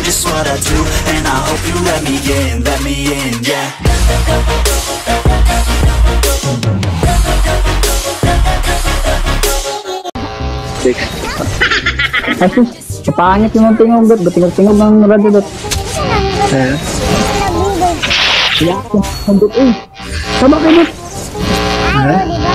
just what I do. And I hope you let me in, yeah. Asus, kapangit yung tingog dot, tingog-tingog ng radyo dot. Ya, dot eh. Sama kayo dot. Ay, di ba?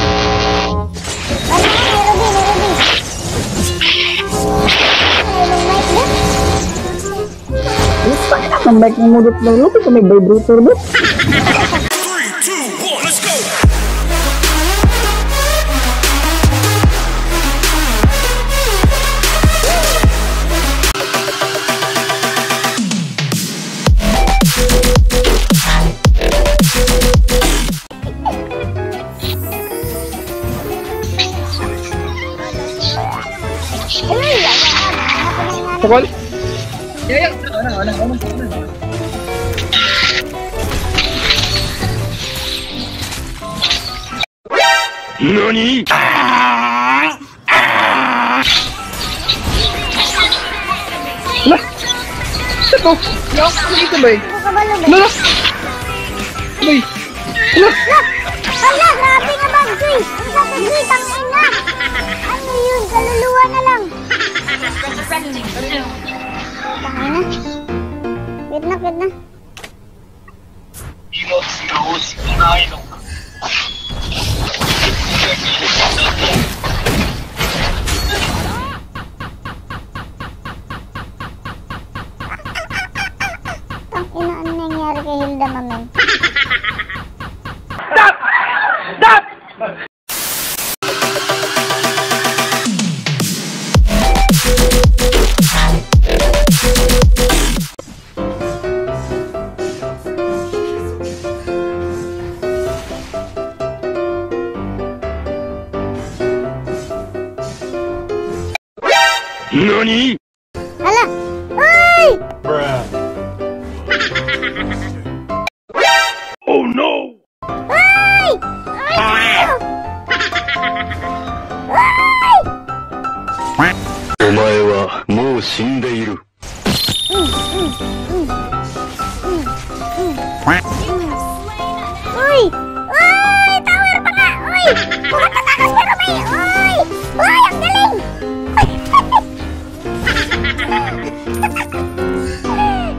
Ang bike mo dot lang, lupit may vibrator dot. 3, 2, 1, let's go! Pukol? Yeah. NANI?! Lah! Ito! Ito ba eh? Lah! Bay! Lah! Hala! Grabe nga bag, Joy! Ang sa Joy! Tangin na! Ano yun? Kaluluwa na lang! Tangin na! Wait na, wait na! Tangina, ano nangyari kay Hilda, mamen? Stop! Stop! NANI?! Hala! Uy! Bruh. Oh no! Uy! Ay! Uy! Omae wa mou shindeiru. Uy! Uy! Tower pa nga! Uy! Makatatakas pero may! Uy! Uy! Ang galing!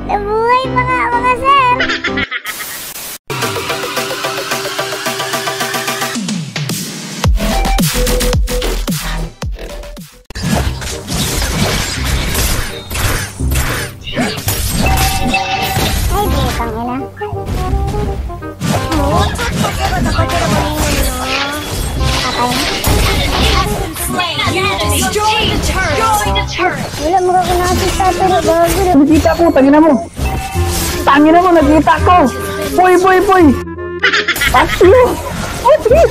Nabuhay pa nga mga sir! Ay, putang ina. Wala mo ako nakakita pero bago. Nakita ko, tangina mo. Tangina mo, nakita ko. Boy, boy, boy. Fuck you. Fuck you.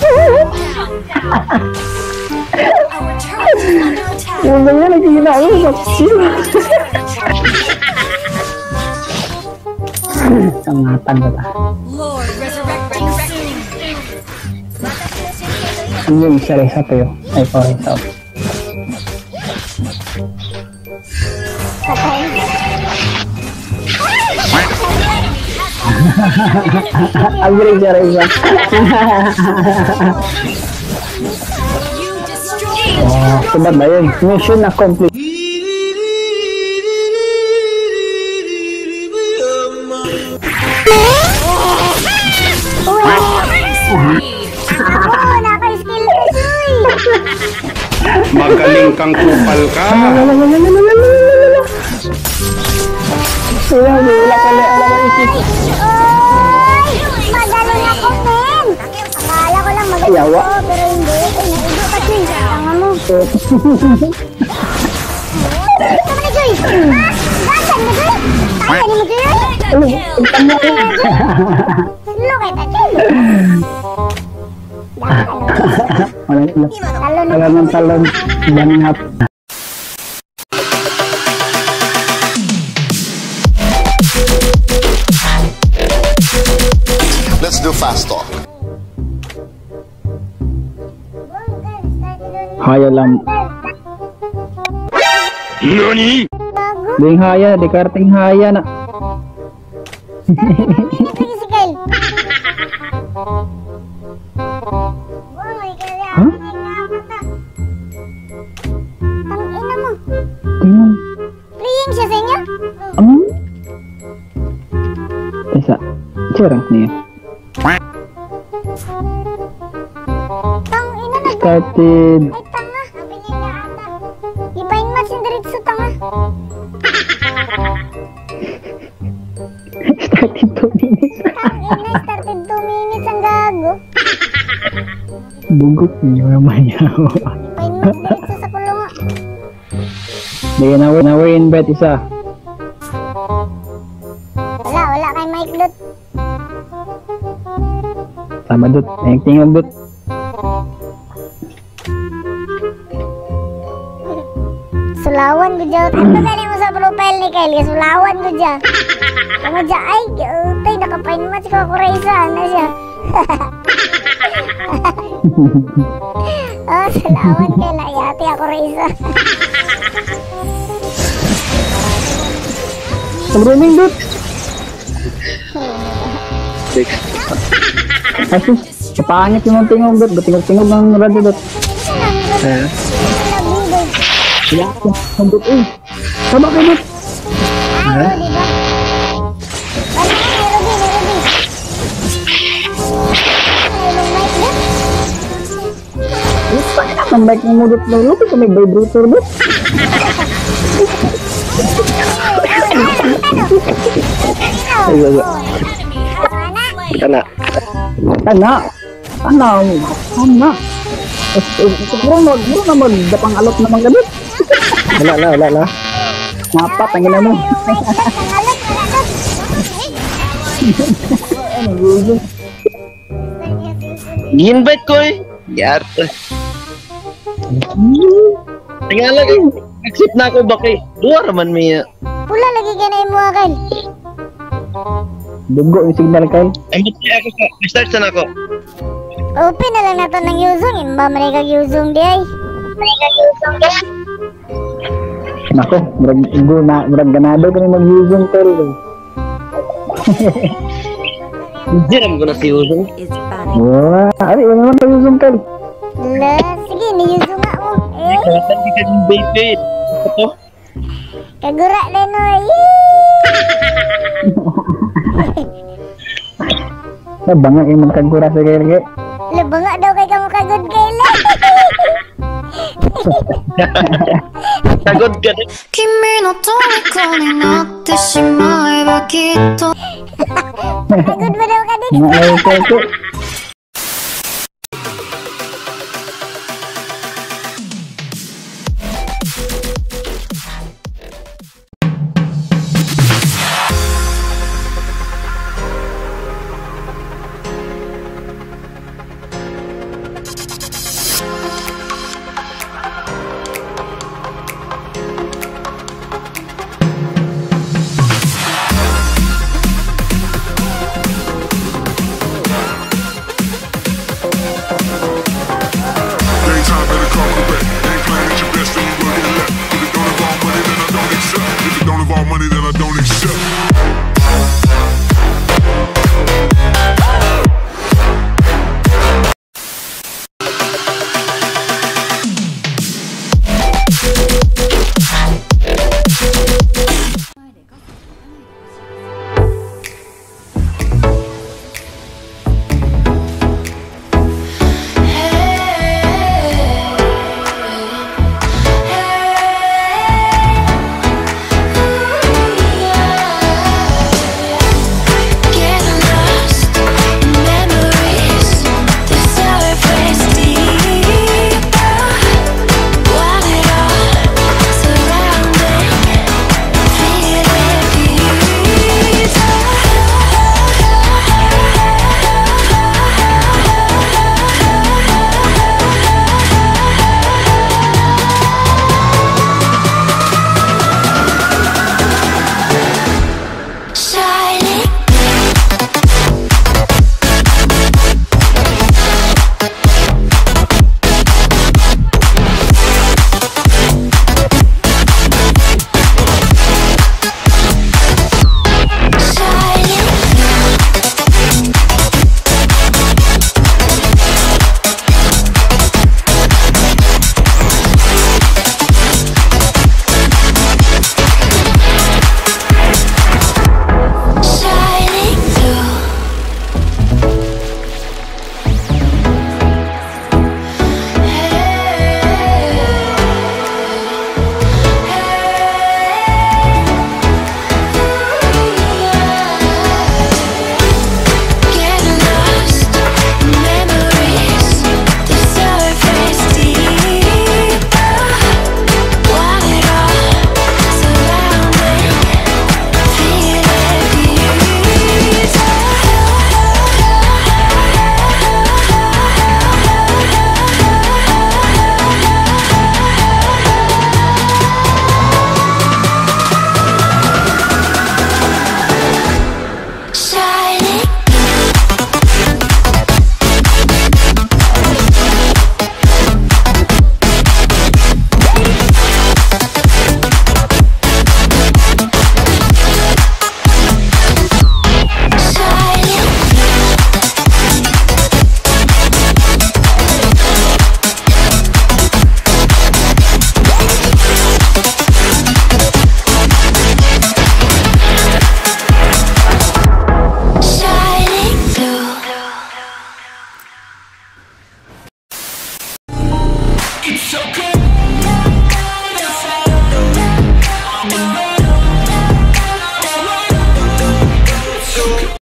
Yung ganyan, nakikita ko. Fuck you. Sangatan ba ta? Ano yung isa to yun? Ay, sorry, sorry. Agree siya rin siya. Oh, diba ba yun? Mission accomplished. Magaling kang kupal ka. Wala, wala pala, wala pala isip. Oy! Magaling ako, men! Akala ko lang magaling Ayawa. ako, pero hindi. Ay, naigo ka, Joy. Tanga mo. Tama na, Joy! Ha? Gasan mo, Joy? Kaya ni mo, Joy? Look at that, Joy! Wala, wala. Talon Wala ng talon. Banat. Let's do fast talk. Kaya lang. NANI?! Gago. Ding haya, di karting haya na. 31 minutes lagi si Kyle. Huh? Tangina mo. Tingnan. Playing siya sa inyo? Ano? Isa. Sira niya. Tangina na. Started. Ay, tanga. Sabi niya niya ata. Ipain match yung diretso, tanga. Started 2 minutes. Tangina, started 2 minutes ang gago. Bugok niyo naman niya. Ipain match diretso sa kulunga. Hindi na invite isa. Wala, wala kay Mike Dot. Tama Dot. Ay, tingog Dot. Sulawan ko dyan. Ano gani mo sa profile ni Kyle? Sulawan ko dyan. Tama dyan. Ay, utay, nakapain match ko ako Reza. Ano siya? Oh, sulawan kay Layati ako Reza. Roaming Dot. Asus, kapangit yung tingog Dot. Tingog-tingog ng radyo Dot. Ya, Dot eh. Tama kay Dot. Ay, di ba? Wala ka, Nairobi, Nairobi. Ay, mic Dot. Ang mic mo Dot. Lupit ko may vibrator Dot. Ay, ay. Kana. Kana. Kana. Kana. Muro na magdapang alot naman ka Dot. Wala na, wala na. Napat, ang ina mo. Gi-invite ko eh. Yar. Tingala eh. Accept na ako ba kay duwa raman mi. Pula lagi ka na imo Kyle. Dugo yung signal Kyle. Ay mutli ako sa start sa nako. Open na lang nato ng Yuzong. Imba man kag Yuzong di ay. Nako, murag go na, murag ganado kani mag-using Kyle. Hindi ram ko na si Yuzong. Wah, ari wala man using Kyle. La, sige ni Yuzong nga mo. Eh, Karatan di ka yung baby. Ito. kagura din oy. Banga yung magkagura sa Kyle. Kay. Lubanga daw kay kamo kagod Kyle. Kagod ka na. 君の虜になってしまえばきっと Kagod ba daw ka dito? Mga ay Kyle ko. Daytime better call correct. Ain't playing at your best, then you will get left. If it don't involve money, then I don't accept. If it don't involve money, then I don't accept.